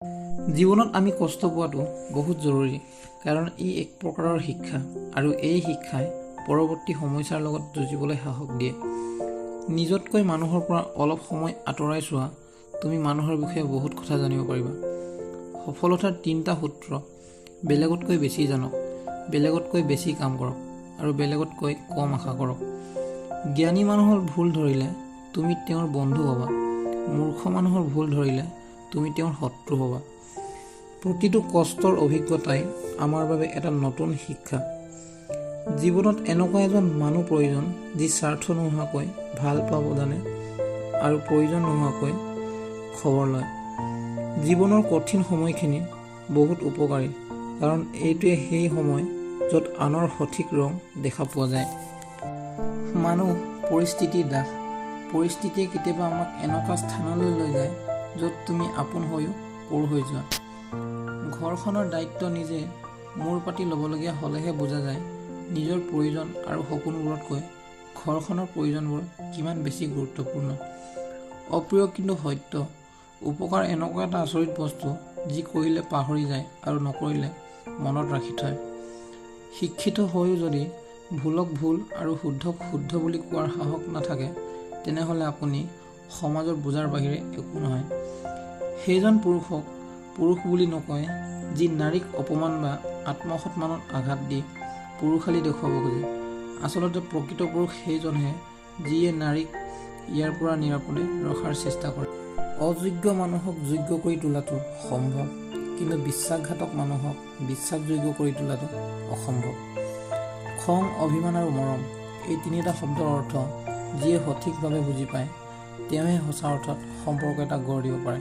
জীৱনত আমি কষ্ট পোৱাটো বহুত জৰুৰী, কাৰণ ই এক প্ৰকাৰৰ শিক্ষা আৰু এই শিক্ষাই পৰৱৰ্তী সমস্যাৰ লগত যুঁজিবলৈ সাহস দিয়ে। নিজতকৈ মানুহৰ পৰা অলপ সময় আঁতৰাই চোৱা, তুমি মানুহৰ বিষয়ে বহুত কথা জানিব পাৰিবা। সফলতাৰ তিনিটা সূত্ৰ: বেলেগতকৈ বেছি জানক, বেলেগতকৈ বেছি কাম কৰক আৰু বেলেগতকৈ কম আশা কৰক। জ্ঞানী মানুহৰ ভুল ধৰিলে তুমি তেওঁৰ বন্ধু হ'বা, মূৰ্খ মানুহৰ ভুল ধৰিলে তুমি তেওঁৰ শত্ৰু হ'বা। প্ৰতিটো কষ্টৰ অভিজ্ঞতাই আমাৰ বাবে এটা নতুন শিক্ষা। জীৱনত এনেকুৱা এজন মানুহ প্ৰয়োজন, যি স্বাৰ্থ নোহোৱাকৈ ভাল পাব জানে আৰু প্ৰয়োজন নোহোৱাকৈ খবৰ লয়। জীৱনৰ কঠিন সময়খিনি বহুত উপকাৰী, কাৰণ এইটোৱে সেই সময় য'ত আনৰ সঠিক ৰং দেখা পোৱা যায়। মানুহ পৰিস্থিতিৰ দাস। পৰিস্থিতিয়ে কেতিয়াবা আমাক এনেকুৱা স্থানলৈ লৈ যায়, য'ত তুমি আপোন হৈও পৰ হৈ যোৱা। ঘৰখনৰ দায়িত্ব নিজে মূৰ পাতি ল'বলগীয়া হ'লেহে বুজা যায়, নিজৰ প্ৰয়োজন আৰু সপোনবোৰতকৈ ঘৰখনৰ প্ৰয়োজনবোৰ কিমান বেছি গুৰুত্বপূৰ্ণ। অপ্ৰিয় কিন্তু সত্য, উপকাৰ এনেকুৱা এটা আচৰিত বস্তু, যি কৰিলে পাহৰি যায় আৰু নকৰিলে মনত ৰাখি থয়। শিক্ষিত হৈও যদি ভুলক ভুল আৰু শুদ্ধক শুদ্ধ বুলি কোৱাৰ সাহস নাথাকে, তেনেহ'লে আপুনি সমাজৰ বোজাৰ বাহিৰে একো নহয়। সেইজন পুৰুষক পুৰুষ বুলি নকয়, যি নাৰীক অপমান বা আত্মসন্মানত আঘাত দি পুৰুষালি দেখুৱাব খোজে। আচলতে প্ৰকৃত পুৰুষ সেইজনহে, যিয়ে নাৰীক ইয়াৰ পৰা নিৰাপদে ৰখাৰ চেষ্টা কৰে। অযোগ্য মানুহক যোগ্য কৰি তোলাটো সম্ভৱ, কিন্তু বিশ্বাসঘাতক মানুহক বিশ্বাসযোগ্য কৰি তোলাটো অসম্ভৱ। খং, অভিমান আৰু মৰম, এই তিনিটা শব্দৰ অৰ্থ যিয়ে সঠিকভাৱে বুজি পায়, তেওঁহে সঁচা অৰ্থত সম্পৰ্ক এটা গঢ় দিব পাৰে।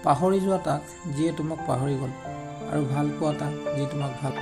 পাহৰি যোৱা তাক, যিয়ে তোমাক পাহৰি গ'ল, আৰু ভাল পোৱা তাক, যি তোমাক ভাল